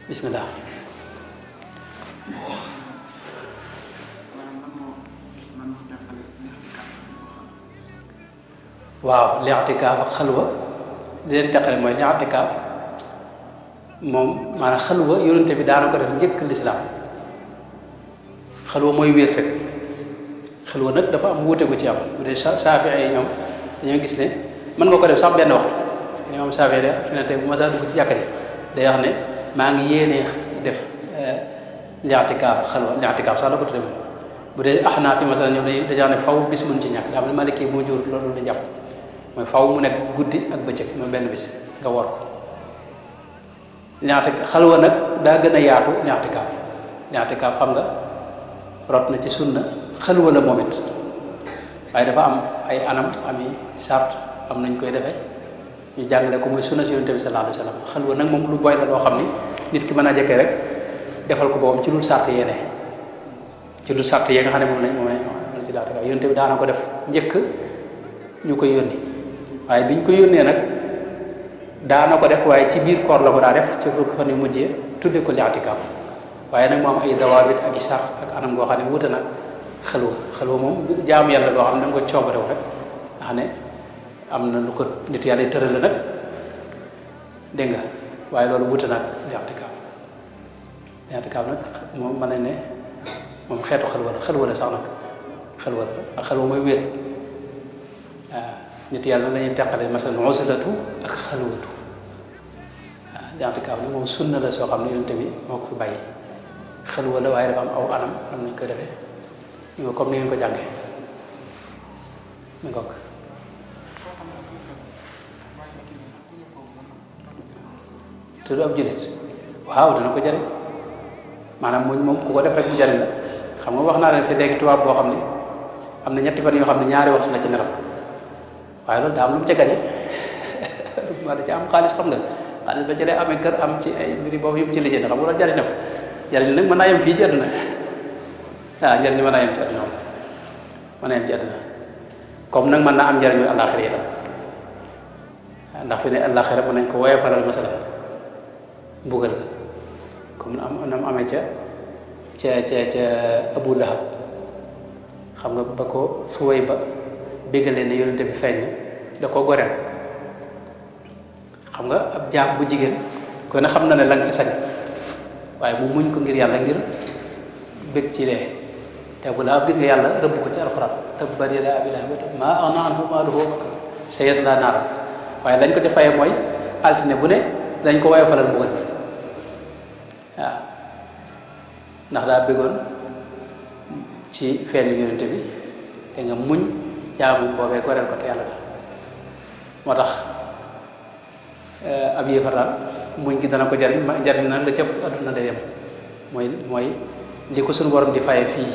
bismillah. waaw li'tikaaf ak xalwa li leen teqale mooy li'tikaaf moom maanaam xalwa yonente bi daana ko def njëkk lislaam. xalwa mooy wéet rek. xalwa nag dafa am wuute gu ci am bu dee Saafi'i yi ñoom dañoo gis ne mën nga ko def sax benn waxtu. ñoom Saafi'i de fi ne tey bu ma saa dugg ci jàkka ji day wax ne maa ngi yéenee def li'tikaaf xalwa li'tikaaf sax la ko tuddee bu dee Ahnaaf yi masalan ñoom dañuy wax ne faw bis buñ ci ñàkk daa xam ne Maliki moo jur loolu la jàpp mooy faw mu nekk guddi ak bëccëg mooy benn bis nga war ko. xalwa nag daa gën a yaatu li'tikaaf xam nga rot na ci sunna xalwa la moom it waaye dafa am ay anam ami sart am nañ koy defee ñu jàngale ko muy sunna si Yonent bi sallallahu alayhi wa sallam. xalwa nag moom lu boy la loo xam ni nit ki mën a jëkkee rek defal ko boppam ci lu sart yéene ci lu sart yee nga xam ne moom lañ ci daal di Yonent bi daana ko def njëkk ñu koy yónni waaye biñ ko yónnee nag daana ko def waaye ci biir koor la ko daa def ci fukki fan yu mujjee tudde ko li'tikaaf waaye nag moom ay dawaabit ak i sart ak anam goo xam ne wuute nag xalwa moom jaamu yàlla loo xam ne da nga ko coobarew rek nga xam ne am na lu ko nit yàlla tërale nag dégg nga waaye loolu wuute nag li'tikaaf nag moom mën nañ ne moom xeetu xalwa la sax nag xalwa mooy wéet waaw nit yàlla lañuy teqale masalan uslatu ak xalwatu waaw li'tikaaf nag moom sunna la soo xam ne Yonent bi moo ko fi bàyyi xalwa la waaye dafa am aw anam am nañ koy defee ñu comme ni ngeen ko jàngee mi ngoog te du ab jullit waaw dana ko jariñ maanaam moom ku ko def rek mu jariñ la xam nga wax naa leen fi léegi tubaab boo xam ne am na ñetti fan yoo xam ne ñaari waxtu la ci nelaw waaye loolu daa am lu mu ca gañe ma da ci am xaalis xam nga xaalis ba ci lay amee kër am ci ay mbiri boobu yëpp ci lijjanti xam nga loolu jariñ na ko jariñ nag mën naa yem fii ci àdduna waaw njëriñ mën naa yem ci àdduna mën naa yem ci àdduna comme nag mën naa am njëriñu àllaaxira itam ndax fi ne àllaaxira mën nañ ko woyofalal masala mbugal comme na mu amee ca Abu Lahab xam nga ba ko suway ba béggalee ne Yonent bi feeñ da koo goreel xam nga ab jaam bu jigéen kon na xam na ne lang ci sañ waaye mu muñ ko ngir yàlla ngir bég ci lee te Abu Lahab gis nga yàlla rëbb ko ci alxuraan tabbat yadaa abii lahabin wa tabb maa aghnaa anhu maaluhu wa maa kasab sayaslaa naaran waaye lañ ko ca faye mooy altine bu ne dañ ko woyofalal mbugal waaw ndax daa bëggoon ci feeñu Yonent bi te nga muñ jaamu boobee goreel ko te yàlla la moo tax ab yéefar daal muñ gi dana ko jariñ na la cëpp adduna day yem mooy li ko suñu borom di faye fii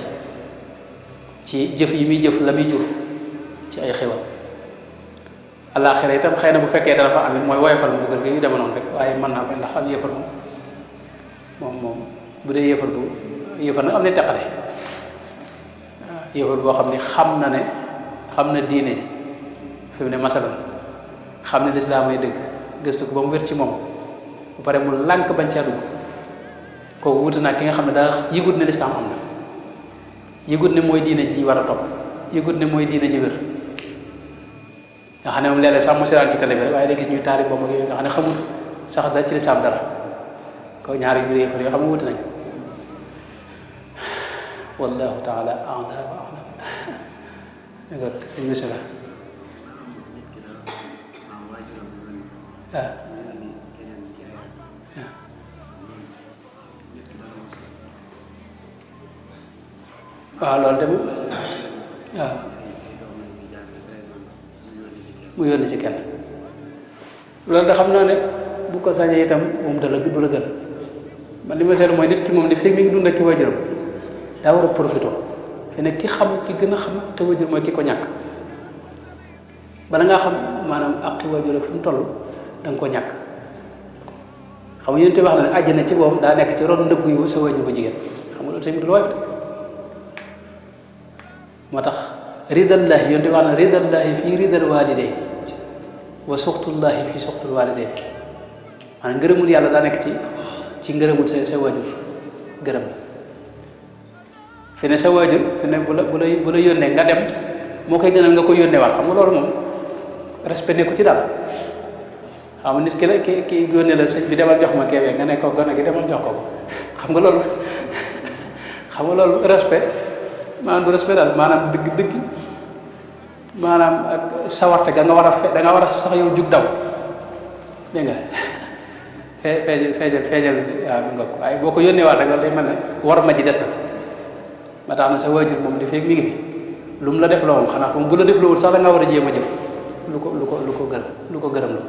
ci jëf yi muy jëf la muy jur ci ay xewal àllaaxira itam xëy na bu fekkee dara fa amit mooy woyofal mbugal gi yu deme noonu rek waaye mën naa ko ndax ab yéefar moom bu dee yéefar nag am na teqale waaw yéefar boo xam ne xam na diine ji fi mu ne masalan xam ne lislaam ay dëgg gëstu ko ba mu wér ci moom bu pare mu lànk bañ caa dugg kooku wuute naa ki nga xam ne daa yëgut ne lislaam am na yëgut ne mooy diine ji war a topp yëgut ne mooy diine ji wér nga xam ne moom léeg-léeg sax mu seetaan ci télé bi rek waaye day gis ñuy taari boobu ak yooyu nga xam ne xamul sax da ci lislaam dara ko ñaari yu yéefar yoo xam ne wuute nañ wallahu taala a'lam wa a'lam d'accord sëñ monsieur la waaw loolu dem waaw mu yónni ci kenn loolu da xam naa ne bu ko sañee itam moom du la gën man li ma seetlu mooy nit ki moom di fekk mi ngi dund ak ki waajuram daa war a profité fi ne ki gën a xam te waajur mooy ki ko ñàkk bala ngaa xam maanaam ak ki waajur fu mu toll da nga ko ñàkk xam nga yéen te wax na ne àjjana ci boobu daa nekk ci ron ndëgg yu sa waajur bu jigéen xam nga loolu tamit lu waay moo tax ridallahi yonte wax na ridallahi fii ridal walidayn wa suxtullahi fii suxtul walidayn maanaam ngërëmul yàlla daa nekk ci ci ngërëmul sa waajur gërëm la fi ne sa waajur fi ne bu la yónnee nga dem moo koy gënal nga ko yónnee waat xam nga loolu moom respect nekku ci daal xam nga nit ki la ki yónnee la sëñ bi demal jox ma keewee nga ne ko gone gi demal jox ko xam nga loolu respect maanaam du respect daal maanaam dëgg maanaam ak sawarte ga nga war a da nga war a sax yow jug daw dégg nga feejal waaw bi nga ko waaye boo ko yónnee waat rek loolu day mel ne war ma ji des na ba tax na sa waajur moom di fekk mi ngi fi lu mu la def la woon xanaa moom bu la def la woon sax da nga war a jéem a jëf lu ko gërëm la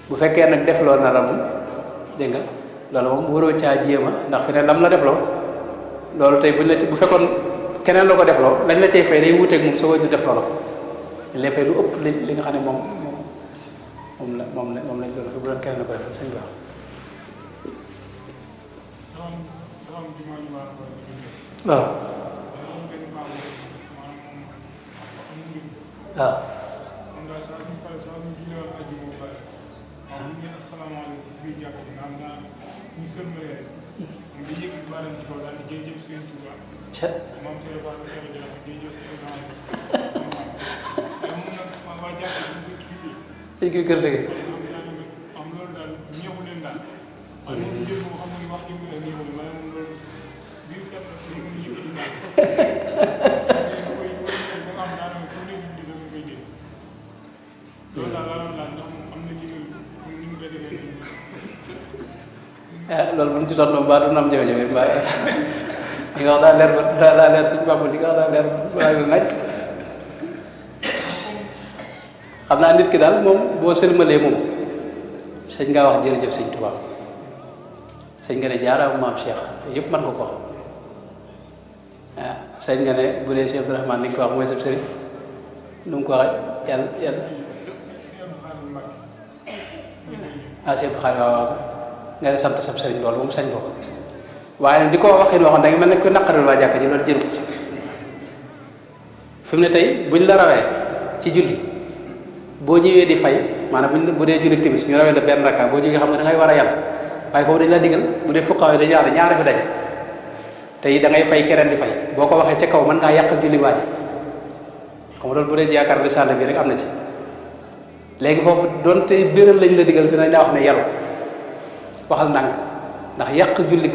bu fekkee nag def loo na la moom dégg nga loolu moom waroo caa jéem a ndax fi ne lam la def loo loolu tey bu fekkoon keneen la ko def loo lañ la cay fay day wuuteeg moom sa waajur def loo la ko dañ lay fay lu ëpp li nga xam ne moom lañ doon bu doon keneen la ko def sëñ bi waaw waaw dañ koy gër dëgg loolu moom ci tontu mbaa du am jafe-jafe mbaa li nga wax daa leer ba daa leer suñu bàmb li nga wax daa leer ba naaj xam naa nit ki daal moom boo sëlmalee moom sëñ ngaa wax jërëjëf sëñ Tuubaa sëñ nga ne jaaraama maam Cheikh yëpp mën nga ko wax ah sëñ nga ne bu dee Cheikh Abdourahmane ni nga ko wax mooy sab sëriñ nu mu ko waxee yàlla ah Cheikh Xaar waaw nga ne sant sab sëriñ loolu moom sañ ko waaye di ko waxee waxoon da nga mel ne ko naqaril waa jàkka ji loolu jëru ko ci fi mu ne tey buñ la rawee ci julli boo ñëwee di fay maanaam bu dee julli timis ñu rawee la benn rakka boo jógee xam nga da ngay war a yàlla waaye foofu dañ la digal bu dee fuqaaw dañu wax ne ñaar fi daje tey da ngay fay keneen di fay boo ko waxee ca kaw mën ngaa yàqal julli waa ji xam nga loolu bu dee yaakaar risaala bi rek am na ci léegi foofu doon tey béral lañ la digal dinañ la wax ne yaru waxal ndànk ndax yàq julli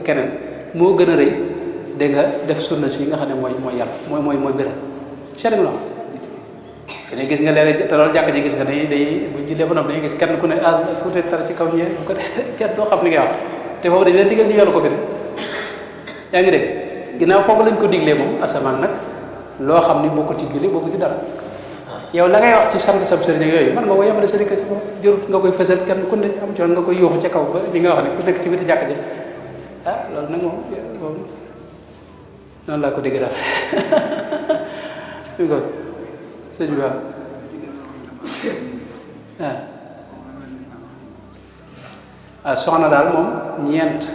keneen moo gën a rëy da nga def sunna si nga xam ne mooy yàlla mooy béral cheri la te gis nga léeg te loolu jàkk ji gis nga day bu jullee ba noppi dañuy gis kenn ku ne ku ne tar ci kaw ñee bu ko kenn doo xam li ngay wax te foofu dañ leen digal ñu yoru ko fi de yaa ngi dégg ginnaaw foofu lañ ko diglee moom asamaan nag loo xam ni bokku ci julli bokku ci dara yow la ngay wax ci sant sab sëriñ yooyu man nga ko yemale sëriñ ka si bopp jërut nga koy fësal kenn ku ne am coon nga koy yóoxu ca kaw ba li nga wax ne ku nekk ci biti jàkk ji loolu nag moom noonu laa ko dégg daal mi ko sëñ bi waaw soxna daal moom ñeent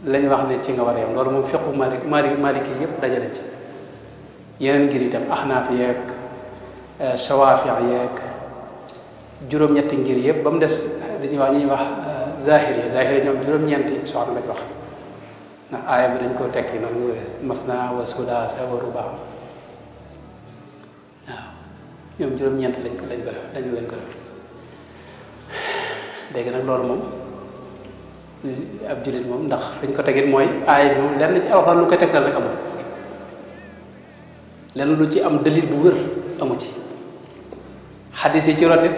lañ wax ne ci nga war a yem loolu moom fiqu maliki yëpp dajale ci yeneen ngir itam axnaaf yeeg sawaafi yeeg juróom-ñetti ngir yëpp ba mu des dañuy wax ñuy wax zahiri ñoom juróom-ñeenti soxna lañ wax ndax aaya bi dañ koo tekki noonu masna wa sulaasa wa rubaa waaw ñoom juróom-ñeent lañ ko def léegi nag loolu moom ab jullit moom ndax fiñ ko tegit mooy aaya bi moom lenn ci alxuraan lu koy tegtal rek amul lenn lu ci am dalil bu wër amu ci xadis yi ci rotit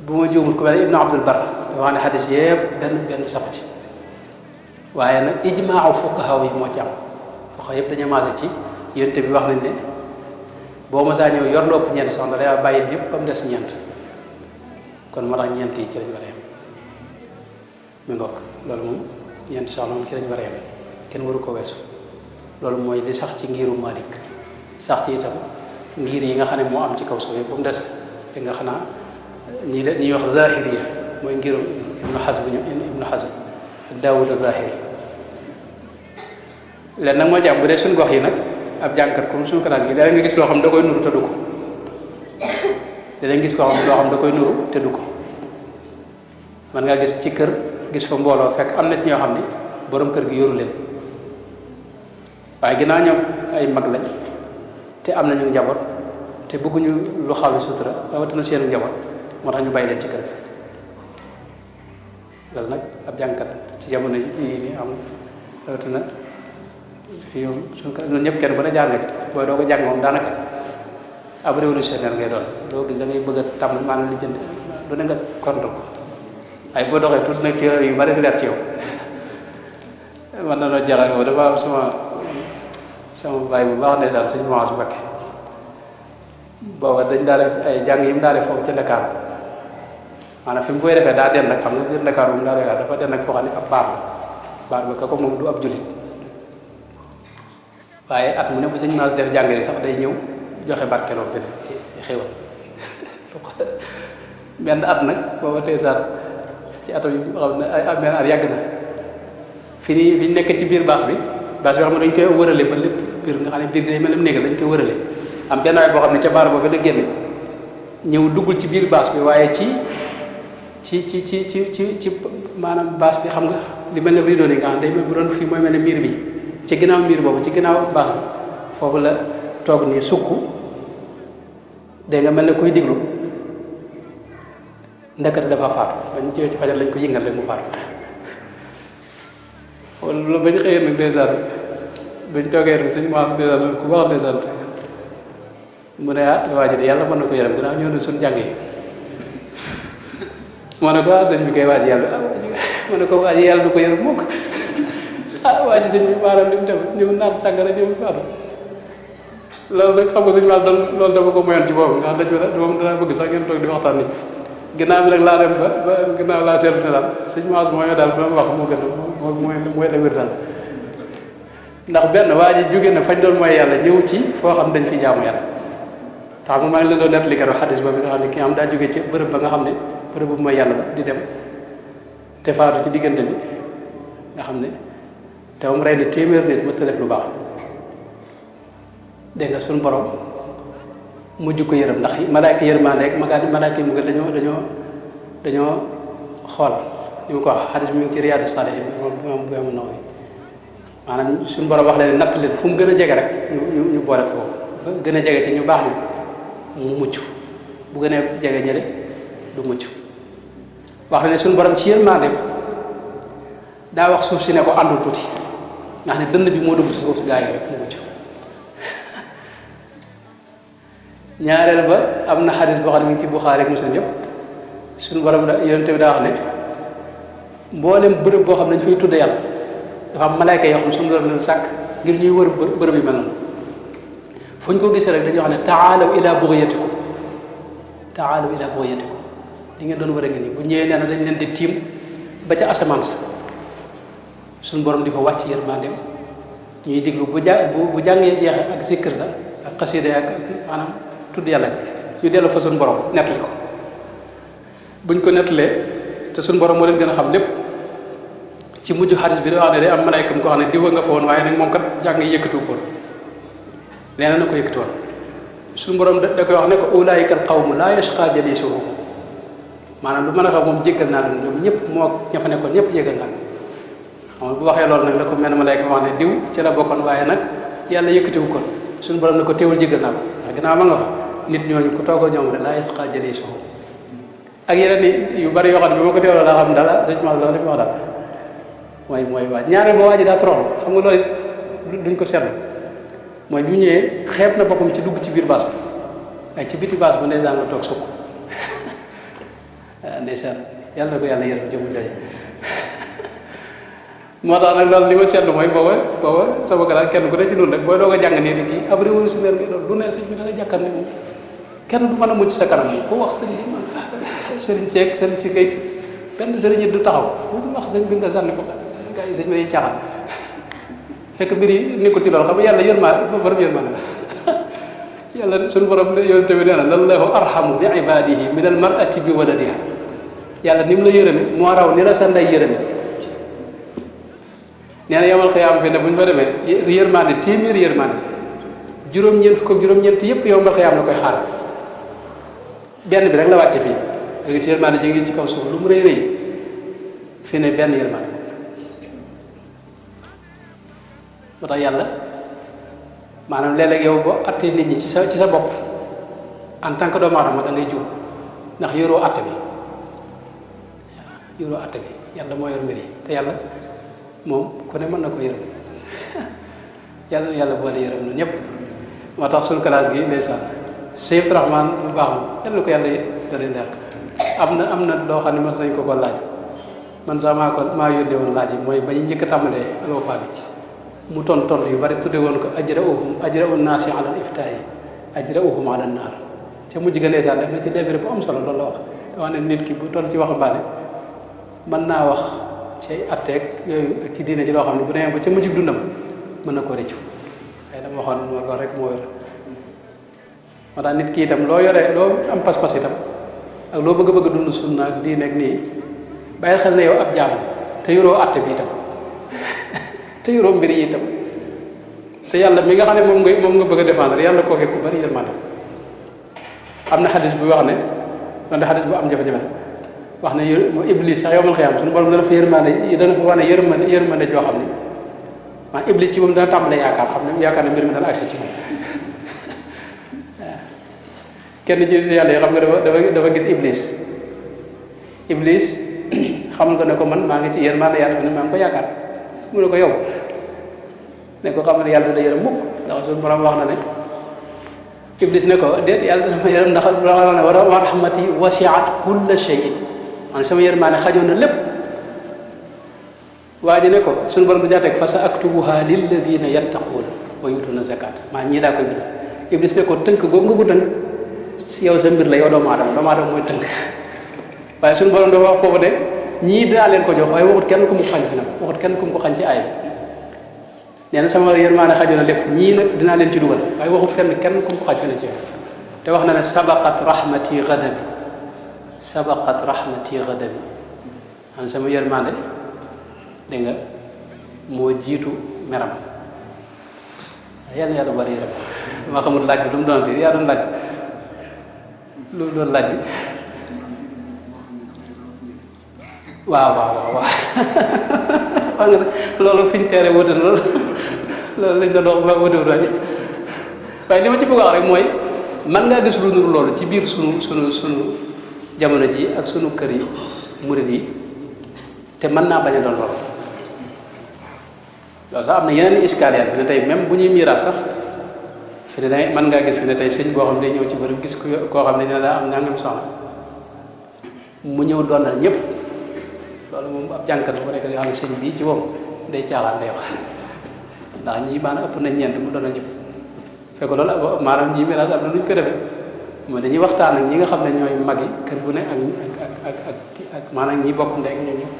bu ma juumul ku mel ne Ibnu Abdul Bar wax ne xadis yëpp benn saxu ci waaye nag ijmaaw fuqahaa yi moo ci am fuqahaa yëpp dañu maase ci yonte bi wax nañ ne boo masaa ñëw yor lu ëpp ñeent soxna day bàyyi yëpp ba mu des ñeent kon moo tax ñeent yi ci lañ war a yem mi ngoog loolu moom ñeent soxna moom ci lañ war a yem kenn waru ko weesu loolu mooy li sax ci ngiru Malik sax ci itam ngir yi nga xam ne moo am ci kaw suuf yëpp ba mu des li nga xanaa ñuy wax zahiriya mooy ngiru Ibnu Hazm Daawud Zahiri leen nag moo jàpp bu dee suñ gox yi nag ab jànkat comme suñu kalaat gi da nga gis loo xam da koy nuru te du ko danañ gis koo xam loo xam da koy nuru te du ko man nga gis ci kër gis fa mbooloo fekk am na ci ñoo xam ni borom kër gi yoru leen waaye ginnaaw ñoom ay mag lañ te am nañu njaboot te bëgguñu lu xaw sutura rawatina seenu njaboot moo tax ñu bàyyi leen ci kër loolu nag ab jàngkat ci jamono yi ni am rawatina fi yow suñ ko ñun ñëpp kenn bu ne jàng ci booy doo ko jàng moom daanaka ab révolutionnaire ngay doon doo gis da ngay bëgg a tàmm maanaam li jënd du ne nga contre ko ay boo doxee tuuti nag ci yu bari di leer ci yow man na noo jaral yow dafa am sama baay bu baax ne daal suñu maas Mbakke booba dañ daa def ay jàng yi mu daa def foofu ci Dakar maanaam fi mu koy defee daa den nag xam nga biir Dakar bu mu daa defee dafa den nag foo xam ne ab baar ba ka ko moom du ab jullit waaye at mu ne bu suñu maas def jàng sax day ñëw joxe barkeloo fi xéwal benn at nag booba tey saat ci atam yi xam ne ay benn at yàgg na fi ñu nekk ci biir baas bi xam ne dañ koy wërale ba lépp biir nga xam ne biir day mel ni néeg dañ koy wërale am benn waay boo xam ne ca baar boobu la génn ñëw duggul ci biir baas bi waaye ci maanaam baas bi xam nga li mel ne rideau ni nga xam day mel bu doon fii mooy mel ne miir bi ci ginnaaw miir boobu ci ginnaaw baas bi foofu la toog nii sukk dégg nga mel ne kuy diglu ndekete dafa faatu bañ ci fajar lañ ko yëngal rek mu faatu wala loolu bañ xëyee nag ndeysaan bañ toogee rek suñu maam ndeysaan ku baax ndeysaan mu ne waa ji de yàlla mën na ko yaram dinaa ñëw na suñu jàng yi moo ne ko sëñ bi koy waa ji yàlla ma ne ko waa ji yàlla du ko yaram mukk waa ji sëñ bi maanaam li mu def ni mu naan sàngara ni mu faatu loolu nag xam nga suñu maam loolu dafa ko moyoon ci boobu nga xam dañ moom danaa bëgg sax ngeen toog di waxtaan ni ginnaaw bi nag laa dem ba ginnaaw laa seetlu ne daal suñu maas mooy daal ba wax moo gën mooy la wér daal ndax benn waa ji jóge na fañ doon mooy yàlla ñëw ci foo xam dañ fi jaamu yàlla tax maa ngi leen doon nettali keroog xadis boobu nga xam ne ki am daa jóge ci bërëb ba nga xam ne bërëb bu mooy yàlla la di dem te faatu ci diggante bi nga xam ne te moom rey na téeméer nit mës ta def lu baax dégg nga suñu borom mujj ko yërëm ndax malaayka yërmande rek malaayka yi mu dañoo xool li mu ko wax xadis bi mi ngi ci Riyaadu Saalihiin moom bu am naw yi maanaam suñu borom wax leen natt leen fu mu gën a jege rek ñu boole ko gën a jege ci ñu baax ni mu mucc bu gën a jege ñële du mucc wax ne suñu borom ci yërmande daa wax suuf si ne ko àndul tuuti ndax ne dënn bi moo dugg ci suuf si gaa yi rek mu mucc ñaareel ba am na xadis boo xam ne mi ngi ci Buxaari ak Muslim yëpp suñu borom yonent bi daa wax ne mboolem bërëb boo xam ne dañu fay tudde yàlla dafa am malaayka yoo xam ne suñu borom leen sàkk ngir ñuy wër bërëb yi mel noonu fu ñu ko gisee rek dañuy wax ne taalaw ila bughiyatikum li ngeen doon wër a ngi nii bu ñëwee nee na dañ leen di tiim ba ca asamaan sa suñu borom di fa wàcc yërmandeem ñuy diglu bu jàngee jeexe ak zikkër sa ak xasida ak maanaam tudd yàlla ñu dellu fa suñu borom nettali ko buñ ko nettalee te suñu borom moo leen gën a xam lépp ci mujj xadis bi da wax ne day am malaykam ko xam ne diwa nga fa woon waaye nag moom kat jàng yëkkatu ko nee na ko yëkkati woon suñu borom da koy wax ne ko ulaayika al qawmu laa yashqa jalisuhum maanaam lu mën a xam moom jéggal naa leen ñoom ñëpp moo ña fa nekkoon ñëpp jéggal naa xam nga bu waxee loolu nag la ko mel malayka wax ne diw ci la bokkoon waaye nag yàlla yëkkatiwu kon suñu borom ne ko teewul jéggal naa ko ndax ginnaaw ma nga fa nit ñooñu ku toogoo ñoom rek laa yashqa jalisuhum ak yeneen yu bari yoo xam ne bi ma ko teewloo daa xam dara sëñ ma loolu dafa wax daal mooy waaj ñaare ba waa ji daa toroxlu xam nga loolu duñ ko seetlu mooy bi ñëwee xeeb na boppam ci dugg ci biir baas bi waaye ci biti baas bi ndeysaan nga toog sukk ndeysaan yàlla na ko yàlla yërëm jëmu jooy moo tax nag loolu li ma seetlu mooy booba sama galaat kenn ku ne ci noonu rek booy doog a jàng nii di kii ab révolutionnaire ngay doon lu ne sëñ bi da nga jàkkaar ne moom kenn du mën a mucc sa kanam moom ku wax sëñ bi sëriñ seeg sëriñ si ngay benn sëriñ yi du taxaw bu wax sëñ bi nga sànni ko gaa yi sëñ bi day caaxaan fekk mbir yi nekkul ci loolu xam nga yàlla yërmaa borom yërmaa la yàlla suñu borom yonent bi nee na lallahu arhamu bi ibadihi min al mar'ati bi waladiha yàlla ni mu la yërëme moo raw ni la sa ndey yërëme nee na yomal xiyaam fi ne bu ñu fa demee yërmaande téeméeri yërmaande juróom-ñeent fukk ak juróom-ñeent yëpp yomal xiyaam la koy xaar benn bi rek la wàcce fii léegi si yërmaande ji ngi ci kaw suuf lu mu rëy rëy fi ne benn yërmande moo tax yàlla maanaam léeg-léeg yow boo attee nit ñi ci sa bopp en tant que doomu aadama da ngay jur ndax yoroo atte bi yoroo atte bi yàlla moo yor mbir yi te yàlla moom ku ne mën na ko yërëm yàlla boole yërëm na ñëpp moo tax suñu classe gi ndeysaan Cheikh Rahman bu baax moom yàlla ko yàlla da leen leer am na loo xam ne mas nañ ko laaj man sax maa yónnee woon laaj yi mooy ba ñu njëkk a tàmbalee alwafa bi mu tontu yu bari tudde woon ko ajra'u naasi ala al-iftaa'i ajra'uhum ala an-naar ca mujj ga ndeysaan def na ci déféré bu am solo loolu la wax ne nit ki bu toll ci waxambaane mën naa wax ci atteeg yooyu ak ci diine ji loo xam ne bu demee ba ca mujj dundam mën na ko rëccu waaye dama waxoon moo loolu rek moo yor moo tax nit ki itam loo yore loo am pas-pas itam ak loo bëgg dund sunna ak diine ak nii bàyyi xel ne yow ab jaam te yoroo atte bi itam te yoroo mbir yi itam te yàlla mi nga xam ne moom nga bëgg a défendre yàlla koo ku bari yërmande am na xadis bu wax ne man de xadis bu am jafe-jafe wax ne iblis sax yowmal xiyaam suñu borom dana fa wane yërmande joo xam ne maa iblis ci moom dana tàmbalee yaakaar ne mbir mi dana agsi ci moom kenn ci yàlla yi xam nga dafa gis iblis xamul ko ne ko man maa ngi ci yërmande yàlla ne maa ngi ko yaakaar mu ne ko yow ne ko xam ne yàlla da yërëm mukk ndax suñu borom wax na ne iblis ne ko déet yàlla dana ma yërëm ndax wax ne wa rahmati wasi'at kulla shay'in man sama yërmande xajoon na lépp waa ji ne ko suñu borom bu jaateeg fa sa aktubuha lilladina yattaquuna wa yutuna zakat maa ñii daa koy bind iblis ne ko tënk boobu nga ko tënk si yow sa mbir la yow doomu aadama mooy tënk waaye suñu borom dafa wax foofu de ñii dinaa leen ko jox waaye waxut kenn ku mu ko xañ fi nag waxut kenn ku mu ko xañ ci aay nee na sama yërmaane xajoon na lépp ñii nag dinaa leen ci dugal waaye waxut kenn ku mu ko xañ fi ne ci te wax na ne sabaqat rahmati ghadabi man sama yërmaande dégg nga moo jiitu meram yàlla bari yërëm dama xamul laaj bi lu mu doonati yaa doon laaj lu doon laaj bi waaw xam nga loolu fi ñu teere wute na loolu lañ doon wax wute waaye li ma ci bëgg a wax rek mooy man ngaa gis lu nuru loolu ci biir sunu jamono ji ak sunu kër yi murid yi te mën naa bañ a doon loolu sax am na yeneen iskaliyaat fi ne tey même bu ñuy miiraat sax fi ne dangay mën ngaa gis fi ne tey sëñ boo xam ne day ñëw ci bërëb gis koo xam ne dina daa am nangam soxna mu ñëw doonal ñëpp loolu moom ab jànkat bu nekk yoo xam ne sëñ bii ci moom day caaxaan day wax ndax ñii maanaam ëpp nañ ñeent mu doonal ñëpp fekk loolu maanaam ñii miiraat am na lu ñu ko defee mooy dañuy waxtaan ak ñi nga xam ne ñooy mag yi kër gu ne ak maanaam ñi bokk ndey ak ñoom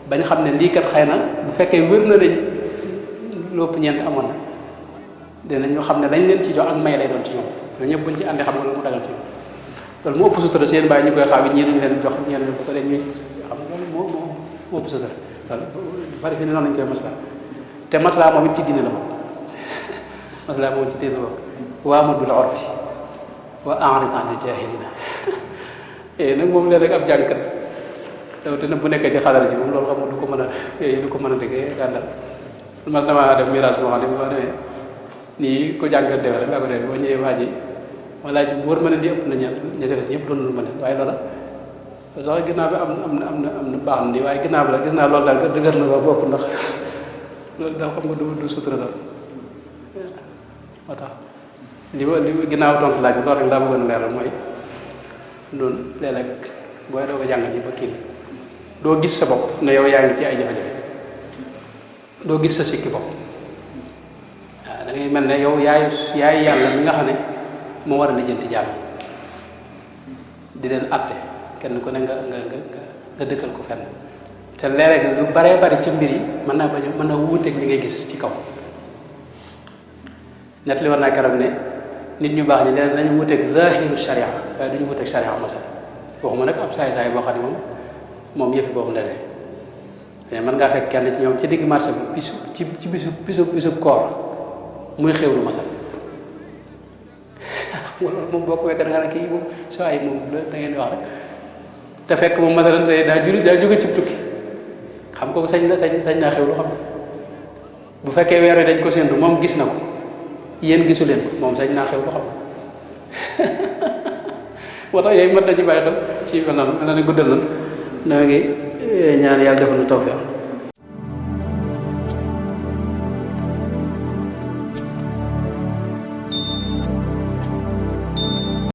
bañ xam ne lii kat xëy na bu fekkee wér na lañ lépp ñeent amoon na dinañu xam ne lañ leen ci jox ak may lay doon ci ñoom ñoo ñëpp buñ ci àndee xam nga lu mu dagal ci ñoom loolu mu ëpp sutura seen bàyyi ñu koy xaawi ñii duñ leen jox ñeen bu ko dee ñuy xam nga loolu moo ëpp sutura loolu bari fi ne noonu lañ koy maslaa te maslaa moom it ci diine la moom maslaa moom ci diine la moom waamudul urfi wa a'rid anil jaahiliina nag moom léeg-léeg ab jàngkat rawatina bu nekkee ci xadara ci moom loolu xam nga du ko mën a déggee gàndal man sama def mirage boo xam ne boo demee nii ko jàngal defe rek laa ko defee boo ñëwee waa ji ma laaj bu wër ma ne di ëpp na ña ca des ñëpp doon lu ma leen waaye loola sax ginnaaw bi am na baax na nii waaye ginnaaw bi la gis naa loolu daal dëgër na ba bokk ndax loolu daal xam nga du sutura daal moo tax li ginnaaw tontu laaj bi loolu rek laa bëggoon leeral mooy noonu léeg-léeg booy doo ko jàngal ñi ba kii doo gis sa bopp ne yow yaa ngi ci ay jafe-jafe doo gis sa sikki bopp waaw da ngay mel ne yow yaay yàlla mi nga xam ne moo war a lijjanti jàmm di leen atte kenn ku ne nga dëkkal ko fenn te léeg-léeg lu baree bari ca mbir yi mën naa wuuteeg li ngay gis ci kaw net li war naa keroog ne nit ñu baax ñi leen nañu wuuteeg zahiru sharia waaye duñu wuuteeg sharia masal waxuma nag ab saay-saay boo xam ne moom yëpp boobu leneen te mën ngaa fekk kenn ci ñoom ci digg marché bi ci bisub koor muy xewlu masal loolu moom boo ko wekkee da nga ne kii moom saa yi moom da ngeen di wax rek te fekk moom masal daa jóge ci tukki kooku sañ naa xew lu xam ne bu fekkee weer wi dañ ko séntu moom gis na ko yéen gisu leen ko moom sañ naa xew lu xam ne moo tax yooyu mën na ci bàyyi xel ci mel na ne guddal na ngi ñaan yàlla defal na tawfiq